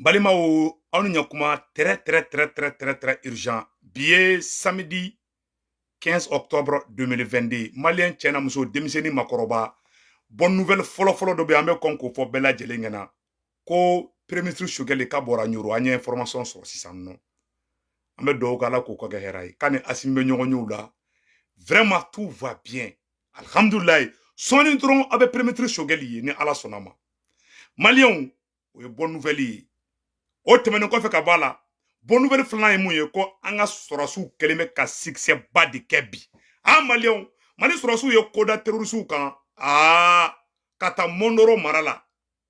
Balimaw, aw ni ɲakuma. Très très très très très très urgent. Bi ye samedi 15 octobre 2022. Malien cɛ na muso, denmisɛnnin, makɔrɔba, bonne nouvelle fɔlɔ fɔlɔ dɔ bɛ, an bɛ kɔn k'o fɔ bɛɛ lajɛlen ɲɛna ko premier ministre Choguel ka bɔra Ɲoro. An ye information sɔrɔ sisan nɔ. An bɛ dugawu kɛ Ala k'o kɛ hɛrɛ ye, k'a ni Asimi bɛ ɲɔgɔn ye o la. Vraiment, tout va bien, alhamdulilayi. Sɔɔni dɔrɔn aw bɛ premier ministre Choguel ye, ni Ala sɔnna ma. Maliyɛnw, o ye bonne nouvelle ye. O tɛmɛnen kɔfɛ ka bɔ a la, bonne nouvelle filanan ye mun ye? Ko an ka sɔrɔsiw kɛlen bɛ ka succès ba de kɛ bi. An maliyɛnw, Mali sɔrɔsiw ye koda terroristew kan aa, ka taa Mondoro mara la,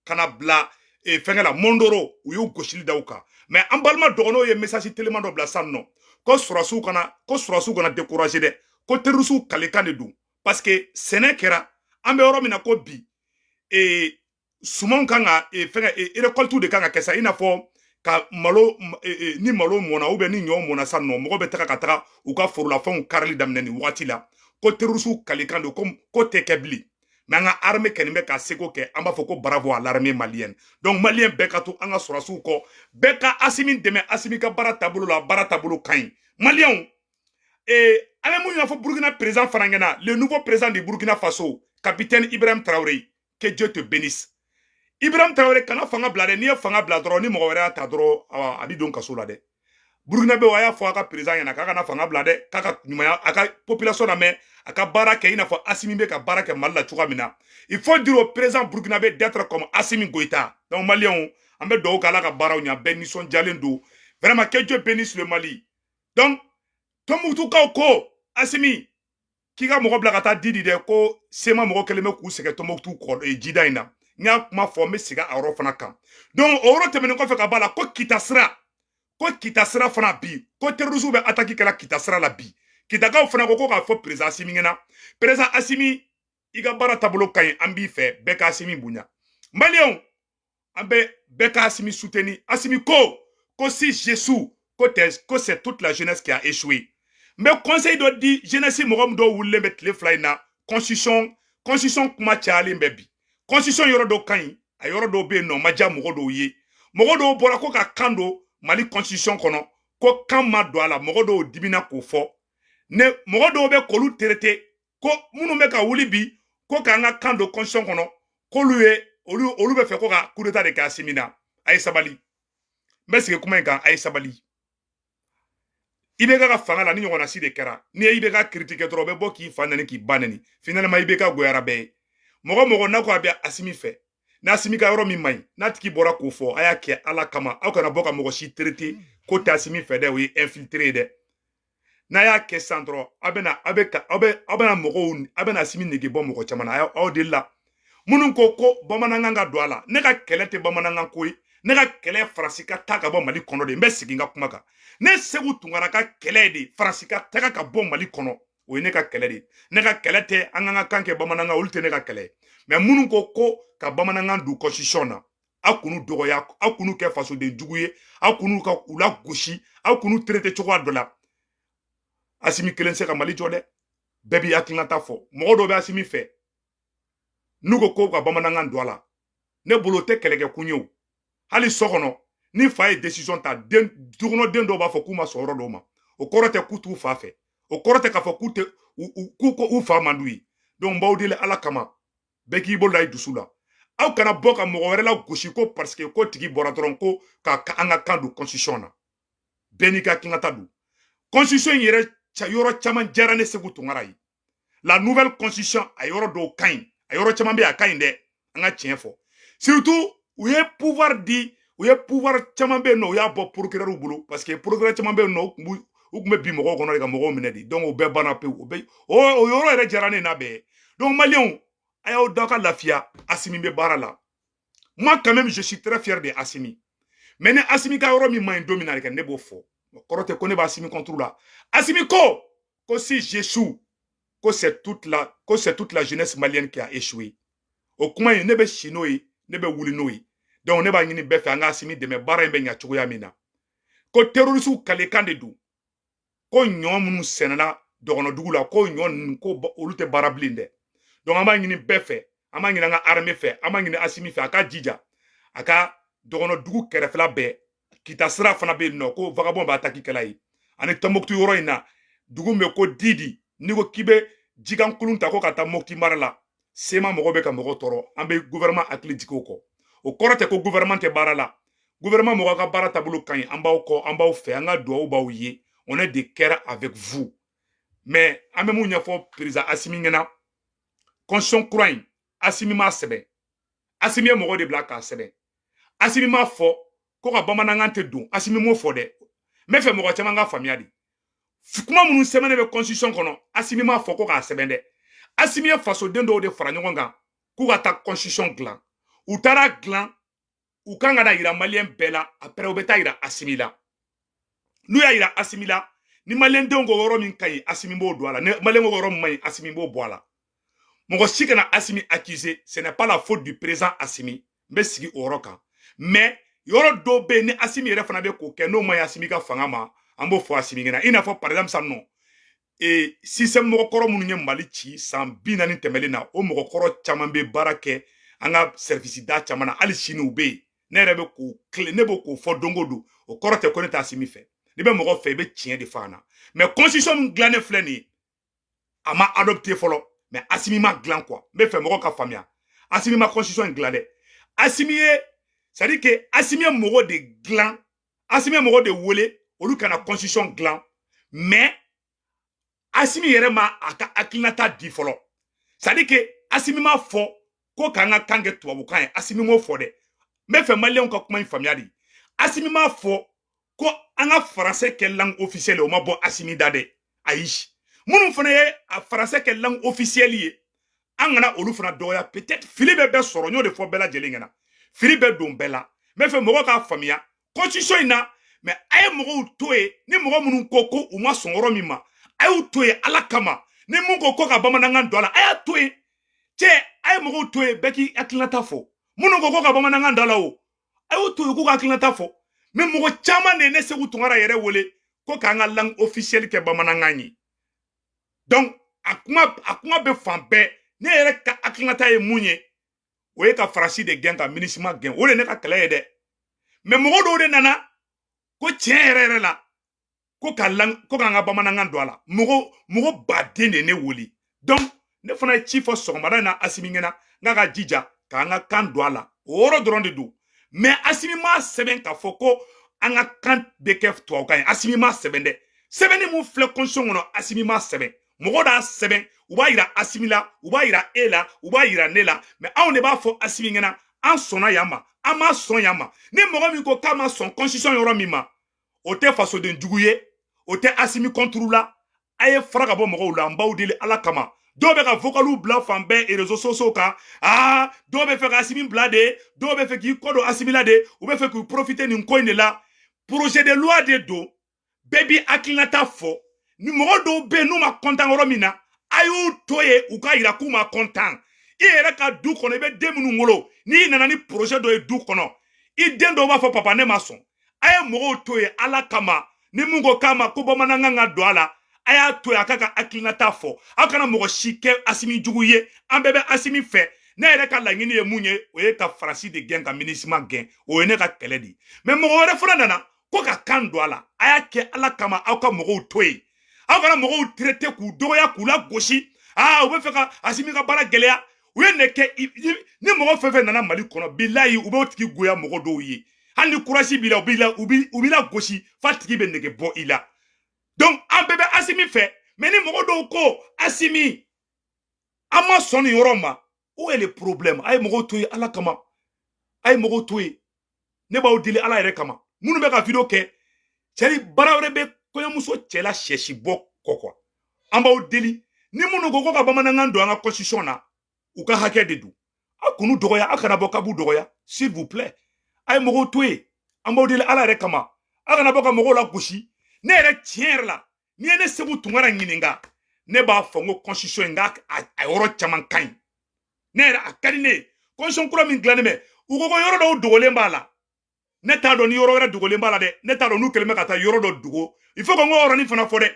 ka na bila fɛnkɛ la Mondoro, u y'u gosili da u kan. Mais an balima dɔgɔnɔw ye message teliman dɔ bila sisan nɔ ko sɔrɔsiw kana décourager dɛ, ko terroristew kalekan de don, parce que sɛnɛ kɛra. An bɛ yɔrɔ min na ko bi, sumanw kan ka fɛnkɛ, récolte de kan ka kɛ sa, i n'a fɔ ka malo, ni malo mɔna ou bien ni ɲɔ mɔna sa nɔ, mɔgɔ bɛ taga ka taga u ka forolafɛnw karili daminɛ nin waati la, ko terroristew kalekan don, ko tɛ kɛ bilen. Mais an ka armée kɛlen bɛ ka seko kɛ. An b'a fɔ ko bravo à l'armée malienne. Donc malien bɛɛ ka to an ka sɔrɔsiw kɔ, bɛɛ ka Asimi dɛmɛ, Asimi ka baara taabolo la, baara taabolo ka ɲi. Maliyɛnw, an bɛ mun ɲɛfɔ Burukina président fana ɲɛna? Le nouveau président du Burkina Faso, capitaine Ibrahim Traoré, que Dieu te bénisse. Ibrahim Traoré, kana fanga bila dɛ. N'i ye fanga bila dɔrɔn, ni mɔgɔ wɛrɛ y'a ta dɔrɔn, a b'i don kaso la dɛ. Burukina bɛ, a y'a fɔ a ka président ɲɛna k'a kana fanga bila dɛ, k'a ka ɲumanya a ka population lamɛn, a ka baara kɛ i n'a fɔ Asimi bɛ ka baara kɛ Mali la cogoya min na. Il faut dire au président burkinabé d'être comme Asimi Goïta. Donc maliyɛnw, an bɛ dugawu kɛ Ala ka baaraw ɲɛ. Bɛɛ nisɔndiyalen don vraiment. Que Dieu bénisse le Mali. Donc Tɔnbukutukaw ko Asimi k'i ka mɔgɔ bila ka taa di di dɛ, ko sema mɔgɔ kɛlen bɛ k'u sɛgɛn Tɔnbukutu kɔ jida in na. N y'a kuma fɔ, n bɛ segin a yɔrɔ fana kan. Donc o yɔrɔ tɛmɛnen kɔfɛ ka bɔ a la, ko Kita sira fana bi, ko terroristes bɛ attaque kɛla Kita sira la bi. Kitakaw fana ko k'a fɔ président Asimi ɲɛna: président Asimi, i ka baara taabolo ka ɲi, an b'i fɛ. Bɛɛ ka Asimi bonya. Maliyɛnw, an bɛ bɛɛ ka Asimi soutenir. Asimi ko si j'échoue, ko tɛ ko c'est toute la jeunesse qui a échoué. N bɛ conseil dɔ di jeunesse mɔgɔ min dɔw wulilen bɛ tile 2 in na. Constitution kuma cayalen bɛ bi. Constitution yɔrɔ dɔw ka ɲi, a yɔrɔ dɔw bɛ yen nɔ, o ma diya mɔgɔ dɔw ye. Mɔgɔ dɔw bɔra ko ka kan don Mali constitution kɔnɔ, ko kan ma don a la. Mɔgɔ dɔw dimina k'o fɔ ne. Mɔgɔ dɔw bɛ k'olu traiter ko minnu bɛ ka wuli bi ko k'an ka kan don constitution kɔnɔ, k'olu ye olu bɛ fɛ ko ka coup d'état de kɛ Asimi na. A ye sabali, n bɛ sigi kuma in kan. A ye sabali. IBK ka fanga la, ni ɲɔgɔnna si de kɛra. N'i ye IBK critiquer dɔrɔn, o bɛ bɔ k'i fa nɛni, k'i ba nɛni. Finalement, IBK goyara bɛɛ ye. Mɔgɔ mɔgɔ n'a ko a bɛ Asimi fɛ, n'Asimi ka yɔrɔ min man ɲi, n'a tigi bɔra k'o fɔ, a y'a kɛ Ala kama. Aw kana bɔ ka mɔgɔ si traiter ko tɛ Asimi fɛ dɛ, o ye infiltré ye dɛ. N'a y'a kɛ sisan dɔrɔn, aw bɛna aw bɛ ka aw bɛ aw bɛna mɔgɔw, aw bɛna Asimi nege bɔ mɔgɔ caman na. Aw deli la minnu ko bamanankan ka don a la. Ne ka kɛlɛ tɛ bamanankan ko ye. Ne ka kɛlɛ, Faransi ka taa ka bɔ Mali kɔnɔ de. N bɛ segin n ka kuma kan. Ne Segu Tunkara ka kɛlɛ de, Faransi ka taga ka bɔ Mali kɔnɔ, o ye ne ka kɛlɛ de. Ne ka kɛlɛ tɛ an ka kan kɛ bamanankan, olu tɛ ne ka kɛlɛ. Mais minnu ko ka bamanankan don constitution na, aw k'u dɔgɔya, aw k'u kɛ fasoden jugu ye, aw k'u ka u la gosi, aw k'u traiter cogoya dɔ la. Asimi kelen se ka Mali jɔ dɛ. Bɛɛ b'i hakilinata fɔ. Mɔgɔ dɔw bɛ Asimi fɛ, n'u ko ka bamanankan don a la, ne bolo o tɛ kɛlɛkɛkun ye. O hali so kɔnɔ, ni fa ye décision ta, den dukɔnɔden dɔw b'a fɔ k'u ma sɔn yɔrɔ dɔw ma. O kɔrɔ tɛ k'u t'u fa fɛ, o kɔrɔ tɛ k'a fɔ k'u tɛ k'u ko u fa man d'u ye. Donc n b'aw deli Ala kama, bɛɛ k'i bolo da i dusu la. Aw kana bɔ ka mɔgɔ wɛrɛ la gosi ko parce que ko tigi bɔra dɔrɔn ko ka an ka kan don constitution na. Bɛɛ n'i ka hakilinata don. Constitution in yɛrɛ, yɔrɔ caman diyara ne Segu Tunkara ye. La nouvelle constitution, a yɔrɔ dɔw ka ɲi, a yɔrɔ caman bɛ yen, a ka ɲi dɛ. An ka tiɲɛ fɔ. Surtout u ye pouvoir di, u ye pouvoir caman bɛ yen nɔ, u y'a bɔ procureur bolo, parce que procureur caman bɛ yen nɔ, u tun bɛ bin mɔgɔw kɔnɔ de ka mɔgɔw minɛ de. Donc o bɛɛ banna pewu. O bɛɛ, o yɔrɔ yɛrɛ diyara ne n'a bɛɛ. Donc maliyɛnw, a y'aw da ka lafiya. Asimi bɛ baara la. Moi quand même, je suis très fier de Asimi. Mais ni Asimi ka yɔrɔ min man ɲi don min na kɛ, ne b'o fɔ. O kɔrɔ tɛ ko ne b'a Asimi contre la. Asimi ko si j'échoue, ko c'est toute la jeunesse malienne qui a échoué. O kuma in, ne bɛ si n'o ye, ne bɛ wuli n'o ye. Donc ne b'a ɲini bɛɛ fɛ, an ka Asimi dɛmɛ, baara in bɛ ɲɛ cogoya min na. Ko terroristew kalekan de don, ko ɲɔ minnu sɛnɛna dɔgɔnɔdugu la, ko ɲɔ ninnu, ko olu tɛ baara bilen dɛ. Donc an b'a ɲini bɛɛ fɛ, an b'a ɲini an ka armée fɛ, an b'a ɲini Asimi fɛ, a ka jija a ka Dɔgɔnɔ dugu kɛrɛfɛla bɛɛ, Kita sira fana bɛ yen nɔ, ko vagabond b'a attaque kɛla ye. Ani Tɔnbɔkutu yɔrɔ in na, dugu min bɛ ko Didi, n'i ko k'i bɛ jikankulun ta ko ka taa Mopti mara la, CMA mɔgɔw bɛ ka mɔgɔ tɔɔrɔ. An bɛ gouvernement hakili jigin o kɔ. O kɔrɔ tɛ ko gouvernement tɛ baara la. Gouvernement mɔgɔw ka baara taabolo ka ɲi, an b'aw kɔ, an b'aw fɛ, an ka duwawu b'aw ye. On est de cœur avec vous. Mais an bɛ mun ɲɛfɔ président Assimi ɲɛna? Constitution kura in, Assimi m'a sɛbɛn. Assimi ye mɔgɔ de bila k'a sɛbɛn. Assimi m'a fɔ ko ka bamanankan tɛ don. Assimi m'o fɔ dɛ. N bɛ fɛ mɔgɔ caman ka faamuya de. Kuma minnu sɛbɛnnen bɛ constitution kɔnɔ, Assimi m'a fɔ ko k'a sɛbɛn dɛ. Assimi ye fasoden dɔw de fara ɲɔgɔn kan k'u ka taa constitution dilan. U taara dilan, u kan ka na yira maliyɛn bɛɛ la. Après, u bɛ taa yira Assimi la. N'u y'a yira Assimi la, ni maliyɛndenw ko yɔrɔ min ka ɲi, Assimi b'o don a la. Ni maliyɛn ko yɔrɔ min man ɲi, Assimi b'o bɔ a la. Mɔgɔ si kana Assimi accuser. Ce n'est pas la faute du président Assimi. N bɛ sigi o yɔrɔ kan. Mais yɔrɔ dɔw bɛ yen, ni Assimi yɛrɛ fana bɛ k'o kɛ, n'o ma ɲi Assimi ka fanga ma, an b'o fɔ Assimi ɲɛna. I n'a fɔ par exemple sisan nɔ, système mɔgɔkɔrɔ minnu ye Mali ci san 40 tɛmɛlen na, o mɔgɔkɔrɔ caman bɛ baara kɛ an ka service da caman na. Hali sini u bɛ yen. Ne yɛrɛ bɛ k'o tile, ne bɛ k'o fɔ don o don. O kɔrɔ tɛ ko ne tɛ Assimi fɛ. N'i bɛ mɔgɔ fɛ, i bɛ tiɲɛ de fɔ a na. Mais constitution min dilannen filɛ nin ye, a ma adopté fɔlɔ, mais Assimi ma dilan quoi. N bɛ fɛ mɔgɔw ka faamuya, Assimi ma constitution in dilan dɛ. Assimi ye, c'est à dire que Assimi ye mɔgɔ de dilan, Assimi ye mɔgɔ de wele, olu kana constitution dilan. Mais Assimi yɛrɛ ma a ka hakilinata di fɔlɔ. C'est à dire que Assimi ma fɔ ko k'an ka kan kɛ tubabukan ye. Assimi m'o fɔ dɛ. N bɛ fɛ maliyɛnw ka kuma in faamuya de. Assimi m'a fɔ ko an ka français kɛ langue officielle ye. O ma bɔ Assimi da dɛ, ayi. Minnu fana ye a français kɛ langue officielle ye, an kana olu fana dɔgɔya. Peut-être fili bɛ bɛɛ sɔrɔ. N y'o de fɔ bɛɛ lajɛlen ɲɛna, fili bɛ don bɛɛ la. N bɛ fɛ mɔgɔw k'a faamuya constitution in na. Mais a ye mɔgɔw to yen. Ni mɔgɔ minnu ko ko u ma sɔn yɔrɔ min ma, a y'u to yen Ala kama. Ni mun ko ko ka bamanankan don a la, a y'a to yen. Cɛ, a ye mɔgɔw to yen, bɛɛ k'i hakilinata fɔ. Minnu ko ko ka bamanankan don a la, o a y'u to yen k'u ka hakilinata fɔ. Mais mɔgɔ caman de ye ne Seku Tunkara yɛrɛ wele ko k'an ka langue officielle kɛ bamanankan ye. Donc a kuma bɛ fan bɛɛ. Ne yɛrɛ ka hakilinata ye mun ye? O ye ka Faransi de gɛn, ka MINUSMA gɛn. O de ye ne ka kɛlɛ ye dɛ. Mais mɔgɔ dɔw de nana ko tiɲɛ yɛrɛ yɛrɛ la, ko ka lang ko k'an ka bamanankan don a la. Mɔgɔ baden de ye ne wele. Donc ne fana ye ci fɔ sɔgɔmada in na Assimi ɲɛna, n k'a ka jija k'an ka kan don a la. O yɔrɔ dɔrɔn de don. Mais Assimi m'a sɛbɛn k'a fɔ ko an ka kan bɛ kɛ tubabukan ye. Assimi m'a sɛbɛn dɛ. Sɛbɛnni mun filɛ constitution kɔnɔ, Assimi m'a sɛbɛn. Mɔgɔ d'a sɛbɛn, u b'a yira Assimi la, u b'a yira e la, u b'a yira ne la. Mais anw de b'a fɔ Assimi ɲɛna, an sɔnna yan ma, an ma sɔn yan ma. Ni mɔgɔ min ko k'a ma sɔn constitution yɔrɔ min ma, o tɛ fasoden jugu ye, o tɛ Assimi contre la. A ye fara ka bɔ mɔgɔw la, n b'aw deli Ala kama. Dɔw bɛ ka vocaliw bila fan bɛɛ réseaux sociaux kan. Aa, dɔw bɛ fɛ ka Assimi bila de, dɔw bɛ fɛ k'i kɔ don Assimi la de, u bɛ fɛ k'u profiter nin ko in de la. Projet de loi de don, bɛɛ b'i hakilinata fɔ. Ni mɔgɔ dɔw bɛ yen n'u ma content yɔrɔ min na, a y'u to yen, u ka yira k'u ma content. I yɛrɛ ka du kɔnɔ, i bɛ den minnu wolo, n'i nana ni projet dɔ ye du kɔnɔ, i den dɔw b'a fɔ: "Papa, ne ma sɔn." A ye mɔgɔw to yen Ala kama. Ni mun ko k'a ma ko bamanankan ka don a la, a y'a to yen, a k'a ka hakilinata fɔ. Aw kana mɔgɔ si kɛ Assimi jugu ye. An bɛɛ bɛ Assimi fɛ. Ne yɛrɛ ka laɲini ye mun ye? O ye ka Faransi de gɛn, ka MINUSMA gɛn. O ye ne ka kɛlɛ de ye. Mais mɔgɔ wɛrɛ fana nana ko ka kan don a la. A y'a kɛ Ala kama, aw ka mɔgɔw to yen. Aw kana mɔgɔw traiter k'u dɔgɔya, k'u la gosi. Aa, u bɛ fɛ ka Assimi ka baara gɛlɛya. U ye nin kɛ. Ni mɔgɔ fɛn fɛn nana Mali kɔnɔ, bilayi, u b'o tigi goya mɔgɔ dɔw ye. Hali ni courage b'i la, u b'i la gosi f'a tigi bɛ nege bɔ i la. Donc an bɛɛ bɛ Assimi fɛ. Mais ni mɔgɔ dɔw ko Assimi, an ma sɔn nin yɔrɔ ma, où est le problème? A ye mɔgɔw to yen Ala kama, a ye mɔgɔw to yen. Ne b'aw deli Ala yɛrɛ kama. Minnu bɛ ka vidéo kɛ, cɛri baara wɛrɛ bɛ kɔɲɔmuso cɛla sɛsi bɔ kɔ quoi. An b'aw deli, ni minnu ko ko ka bamanankan don an ka constitution na, u ka hakɛ de don. Aw k'u dɔgɔya, aw kana bɔ k'a b'u dɔgɔya, s'il vous plaît. A ye mɔgɔw to yen, an b'aw deli Ala yɛrɛ kama. Aw kana bɔ ka mɔgɔw la gosi. Ne yɛrɛ, tiɲɛ yɛrɛ la, n'i ye ne Seku Tunkara ɲininka, ne b'a fɔ n ko constitution in k'a a yɔrɔ caman ka ɲi. Ne yɛrɛ, a ka di ne ye, constitution kura min dilannen bɛ. U ko ko yɔrɔ dɔw dogolen b'a la. Ne t'a dɔn ni yɔrɔ wɛrɛ dogolen b'a la dɛ. Ne t'a dɔn n'u kɛlen bɛ ka taa yɔrɔ dɔ dogo. Il faut que n k'o yɔrɔnin fana fɔ dɛ.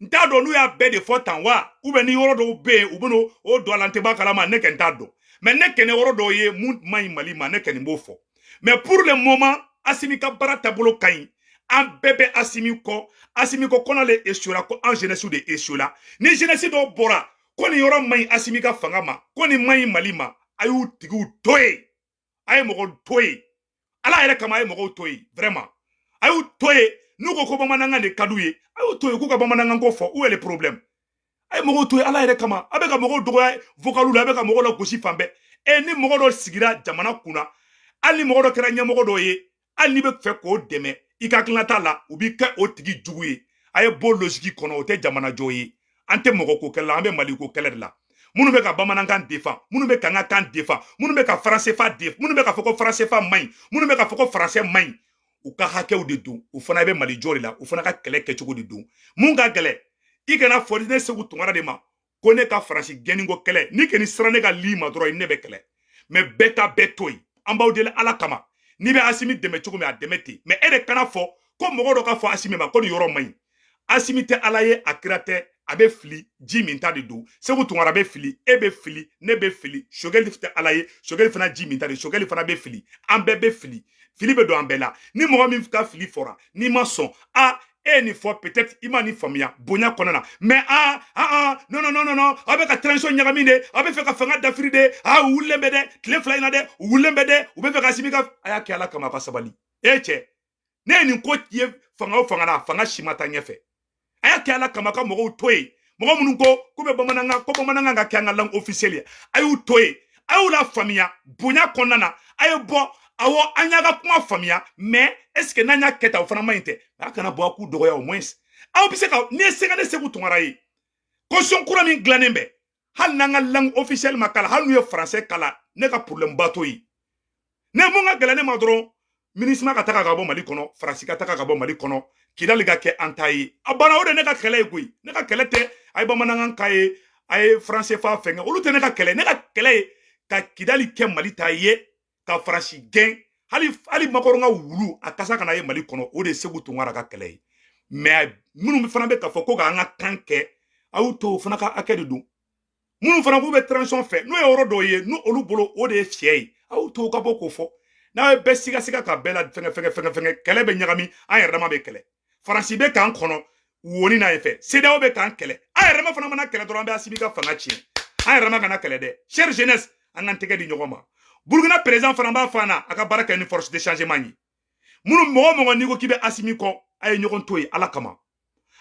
N t'a dɔn n'u y'a bɛɛ de fɔ tan wa, ou bien ni yɔrɔ dɔw bɛ yen, u bɛ o don a la, n tɛ b'a kalama. Ne kɔni t'a dɔn. Mais ne kɛnɛ yɔrɔ dɔw ye mun man ɲi Mali ma, ne kɔni b'o fɔ. Mais pour le moment, Assimi ka baara taabolo ka ɲi, an bɛɛ bɛ Assimi kɔ. Assimi ko ko n'ale échouera, ko an jeunesse de échouera. Ni jeunesse dɔw bɔra ko nin yɔrɔ man ɲi Assimi ka fanga ma, ko nin man ɲi Mali ma, a y'u tigiw to yen, a ye mɔgɔw to yen. Ala yɛrɛ kama, a ye mɔgɔw to yen vraiment, a y'u to yen. N'u ko ko bamanankan de ka d'u ye, a y'u to yen k'u ka bamanankan ko fɔ. Où est le problème? A ye mɔgɔw to yen, Ala yɛrɛ kama. A bɛ ka mɔgɔw dɔgɔya vocal la, a bɛ ka mɔgɔw la gosi fan bɛɛ. E ni mɔgɔ dɔ sigira jamana kunna, hali ni mɔgɔ dɔ kɛra ɲɛmɔgɔ dɔ ye, hali n'i bɛ fɛ k'o dɛmɛ, i ka hakilina t'a la, u b'i kɛ o tigi jugu ye. A ye bɔ logique kɔnɔ, o tɛ jamana jɔ ye. An tɛ mɔgɔ ko kɛlɛ la, an bɛ Mali ko kɛlɛ de la. Minnu bɛ ka bamanankan défend, minnu bɛ ka n ka kan défend, minnu bɛ ka franc CFA défend, minnu bɛ ka fɔ ko franc CFA man ɲi, minnu bɛ ka fɔ ko français man ɲi, u ka hakɛw de don. U fana bɛ Mali jɔ de la, u fana ka kɛlɛ kɛcogo de don. Mun ka gɛlɛ, i kana fɔ ne Segu Tunkara de ma ko ne ka Faransi gɛnni ko kɛlɛ. Ni kɔni sera ne ka li ma dɔrɔn, ne bɛ kɛlɛ. Mais bɛɛ ka bɛɛ to yen. An b'aw deli Ala kama. N'i bɛ Asimi dɛmɛ cogo min, a dɛmɛ ten. Mais e de kana fɔ ko mɔgɔ dɔ ka fɔ Asimi ma ko nin yɔrɔ man ɲi. Asimi tɛ Ala ye, a kira tɛ, a bɛ fili, ji min ta de don. Segu Tunkara bɛ fili, e bɛ fili, ne bɛ fili. Sogɛli tɛ Ala ye, Sogɛli fana ji min ta de, Sogɛli fana bɛ fili. An bɛɛ bɛ fili, fili bɛ don an bɛɛ la. Ni mɔgɔ min ka fili fɔra, n'i ma sɔn, a e ye nin fɔ, peut-être i ma nin faamuya bonya kɔnɔna na. Mais a a a non, non, non, non, non, aw bɛ ka transition ɲagami de, aw bɛ fɛ ka fanga dafiri de. A u wulilen bɛ dɛ, tile 2 in na dɛ, u wulilen bɛ dɛ, u bɛ fɛ ka Asimi ka. A y'a kɛ Ala kama, a ka sabali. E cɛ, ne ye nin ko ye fanga o fanga na, fanga si ma taa ɲɛfɛ. A y'a kɛ Ala kama, ka mɔgɔw to yen. Mɔgɔ minnu ko k'u bɛ bamanankan, ko bamanankan ka kɛ an ka langue officielle ye, a y'u to yen, a y'u la faamuya bonya kɔnɔna na. A ye bɔ, awɔ, an y'a ka kuma faamuya, mais est ce que n'an y'a kɛ tan, o fana man ɲi tɛ? A kana bɔ a k'u dɔgɔya. Au moins aw bɛ se ka n'i ye se ka ne Segu Tunkara ye, constitution kura min dilannen bɛ, hali n'an ka langue officielle ma kala, hali n'u ye français kala, ne ka problème ba t'o ye. Ne mun ka gɛlɛn ne ma dɔrɔn, MINUSMA ka taga ka bɔ Mali kɔnɔ, Faransi ka taga ka bɔ Mali kɔnɔ, Kidali ka kɛ an ta ye, a banna. O de ne ka kɛlɛ ye koyi. Ne ka kɛlɛ tɛ a ye bamanankan ka ye, a ye français fa fɛnkɛ, olu tɛ ne ka kɛlɛ. Ne ka kɛlɛ ye ka Kidali kɛ Mali ta ye, ka Faransi gɛn, hali hali Macron ka wulu a kasa kana ye Mali kɔnɔ. O de ye Segu Tunkara ka kɛlɛ ye. Mais minnu fana bɛ k'a fɔ ko k'an ka kan kɛ, a y'u to, o fana ka hakɛ de don. Minnu fana k'u bɛ transition fɛ, n'o ye yɔrɔ dɔw ye, n'u olu bolo o de ye fiyɛ ye, a y'u to, u ka bɔ k'o fɔ. N'a ye bɛɛ siga siga ka bɛɛ la fɛngɛ fɛngɛ fɛngɛ fɛngɛ, kɛlɛ bɛ ɲagami, an yɛrɛ dama bɛ kɛlɛ. Faransi bɛ k'an kɔnɔ woni n'a ye fɛ, CEDEAO bɛ k'an kɛlɛ, an yɛrɛ ma fana mana kɛlɛ dɔrɔn, an bɛ Asimi ka fanga tiɲɛ. An yɛrɛ ma kana kɛlɛ dɛ. Chère jeunesse, an k'an tɛgɛ di ɲɔgɔn ma. Burukina président fana b'a fɔ an na, a ka baara kɛ ni force de changement ye. Minnu mɔgɔ mɔgɔ n'i ko k'i bɛ Asimi kɔ, a ye ɲɔgɔn to yen Ala kama.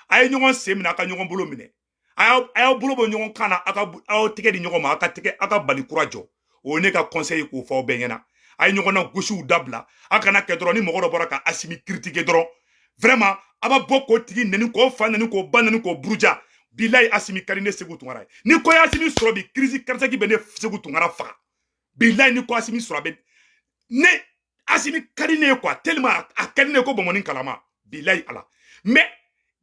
A ye ɲɔgɔn sen minɛ, a ka ɲɔgɔn bolo minɛ, a y'aw bolo bɔ ɲɔgɔn kan na, a ka aw tɛgɛ di ɲɔgɔn ma, a ka tɛgɛ, a ka bali kura jɔ. O ye ne ka conseil k'o fɔ aw bɛɛ ɲɛna. A ye ɲɔgɔn na gosiw dabila. A kana kɛ dɔrɔn ni mɔgɔ dɔ bɔra ka Asimi critiquer dɔrɔn, vraiment a b'a bɔ k'o tigi neni, k'o fa neni, k'o ba neni, k'o buruja. Bilayi, Asimi ka di ne Segu Tunkara ye. Ni ko ye Asimi sɔrɔ bi, crise cardiaque bɛ ne Segu Tunkara faga. Bilayi, ni ko Asimi sɔrɔ, a bɛ ne Asimi ka di ne ye quoi, tellement a ka di ne ye ko bɔnbɔnni kalama. Bilayi Ala. Mais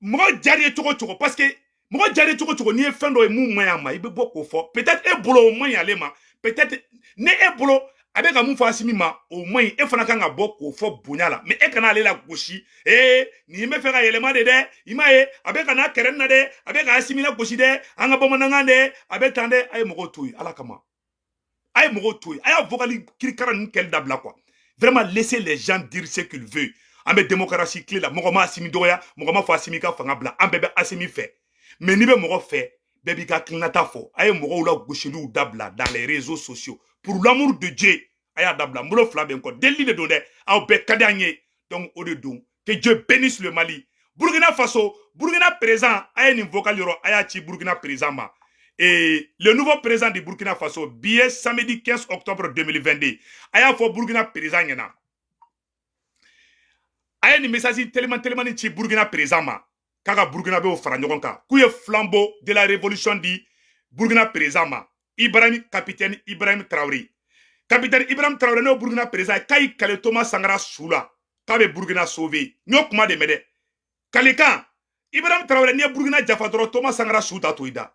mɔgɔ diyara ye cogo cogo, parce que mɔgɔ diyara ye cogo cogo, n'i ye fɛn dɔ ye mun man ɲi a ma, i bɛ bɔ k'o fɔ. Peut-être e bolo o man ɲi ale ma, peut-être ni e bolo a bɛ ka mun fɔ Asimi ma, o man ɲi, e fana kan ka bɔ k'o fɔ bonya la. Mais e kana ale la gosi. Ee, nin bɛ fɛ ka yɛlɛma de dɛ, i m'a ye, a bɛ ka n'a kɛrɛ na dɛ, a bɛ ka Asimi la gosi dɛ, an ka bamanankan dɛ, a bɛ tan dɛ. A ye mɔgɔw to yen Ala kama, a ye mɔgɔw to yen. A y'a vocal kirikara ninnu kɛli dabila quoi. Vraiment, laissez les gens dire ce qu'ils veulent. An bɛ démocratie tile la. Mɔgɔ ma Asimi dɔgɔya, mɔgɔ ma fɔ Asimi ka fanga bila. An bɛɛ bɛ Asimi fɛ. Mais n'i bɛ mɔgɔ fɛ, bɛɛ b'i ka hakilinata fɔ. A ye mɔgɔw la gosiliw dabila dans les réseaux sociaux, pour l'amour de Dieu. A y'a dabila, n bolo fila bɛ n kɔ, delili de don dɛ. Aw bɛɛ ka di an ye, donc o de don. Que Dieu bénisse le Mali. Burkina Faso, Burkina président, a ye nin vocal yɔrɔ, a y'a ci Burkina président ma. Et le nouveau président du Burkina Faso, bi ye samedi 15 octobre 2022, a y'a fɔ Burkina président ɲɛna, a ye nin message teliman telimani ci Burkina président ma, k'a ka Burkinabéw fara ɲɔgɔn kan, k'u ye flambeau de la révolution di Burkina président ma, Ibrahim, capitaine Ibrahim Traoré. Capitaine Ibrahim Traoré, n'o Burkina président ye, k'a y'i kale Thomas Sankara su la k'a bɛ Burkina sauver. N y'o kuma de mɛn dɛ. Kalekan Ibrahim Traoré, n'i ye Burkina jafa dɔrɔn, Thomas Sankara su ta to i da.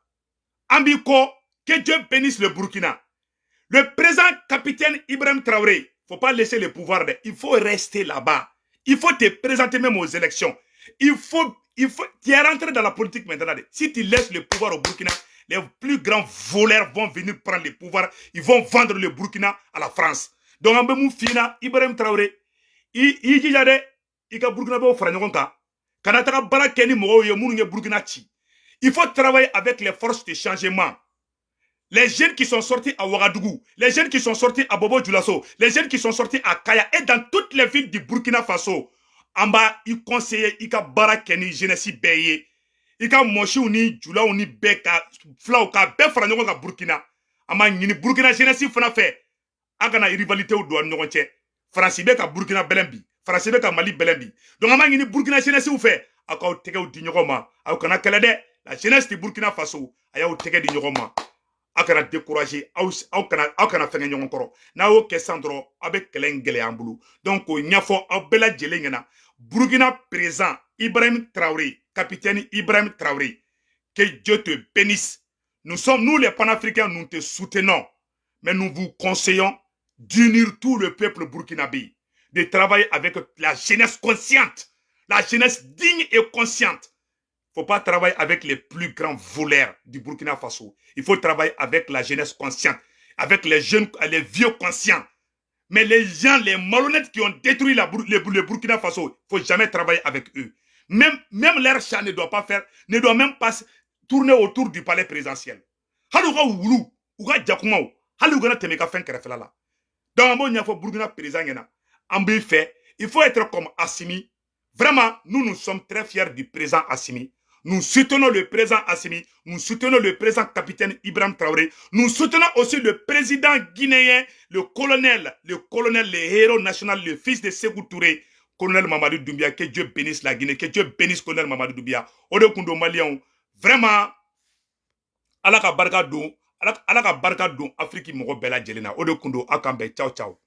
An b'i kɔ. Que Dieu bénisse le Burkina. Le président capitaine Ibrahim Traoré, faut pas laisser le pouvoir dɛ, il faut rester là-bas, il faut te présenter même aux élections, il faut, tu es rentré dans la politique maintenant. Si tu laisses le pouvoir au Burkina, les plus grands voleurs vont venir prendre le pouvoir. Ils vont vendre le Burkina à la France. Donc an bɛ mun f'i ɲɛna, Ibrahim Traoré, i jija dɛ, i ka Burkinabɛw fara ɲɔgɔn kan, kana taga baara kɛ ni mɔgɔw ye minnu ye Burkina ci. Il faut travailler avec les forces de changement, les jeunes qui sont sortis à Ouagadougou, les jeunes qui sont sortis à Bobo Dioulasso, les jeunes qui sont sortis à Kaya et dans toutes les villes du Burkina Faso. An b'a i conseiller, i ka baara kɛ ni jeunesse bɛɛ ye. I ka mɔsiw ni julaw ni bɛɛ ka filaw ka bɛɛ fara ɲɔgɔn kan Burkina. An b'a ɲini Burkina jeunesse fana fɛ, a kana rivalité don an ni ɲɔgɔn cɛ. Faransi bɛ ka Burkina bɛlɛn bi, Faransi bɛ ka Mali bɛlɛn bi. Donc an b'a ɲini Burkina jeunesse fɛ, aw k'aw tɛgɛw di ɲɔgɔn ma, aw kana kɛlɛ dɛ. La jeunesse du Burkina Faso, a y'aw tɛgɛ di ɲɔgɔn ma, aw kana décourager, aw kana fɛnkɛ ɲɔgɔn kɔrɔ. N'a y'o kɛ sisan dɔrɔn, aw bɛ kɛlɛ in gɛlɛya an bolo. Donc k'o ɲɛfɔ aw bɛɛ lajɛlen ɲɛna, Burkina président Ibrahim Traoré, capitaine Ibrahim Traoré, que Dieu te bénisse. Nous sommes, nous les panafricains, nous te soutenons, mais nous vous conseillons d'unir tout le peuple burkinabé, de travailler avec la jeunesse consciente, la jeunesse digne et consciente. Il ne faut pas travailler avec les plus grands voleurs du Burkina Faso. Il faut travailler avec la jeunesse consciente, avec les jeunes, les vieux conscients. Mais les gens, les malhonnêtes qui ont détruit le Burkina Faso, il ne faut jamais travailler avec eux. Même leur chat ne doit pas faire, ne doit même pas tourner autour du palais présidentiel. Hali u ka wulu, u ka jakumaw, hali u kana tɛmɛ i ka fɛn kɛrɛfɛla la. Donc an b'o ɲɛfɔ Burkina président ɲɛna. An b'i fɛ, il faut être comme Assimi. Vraiment, nous, nous sommes très fiers du président Assimi. Nous soutenons le président Assimi, nous soutenons le président capitaine Ibrahim Traoré, nous soutenons aussi le président guinéen, le colonel, le héros national, le fils de Sékou Touré, colonel Mamadou Doumbia. Que Dieu bénisse la Guinée, que Dieu bénisse colonel Mamadou Doumbia. O de kun don, Maliyɛnw, vraiment, Ala ka barika don, Ala ka barika don Afrique mɔgɔ bɛɛ lajɛlen na. O de kun don, aw k'an bɛn, ciao ciao.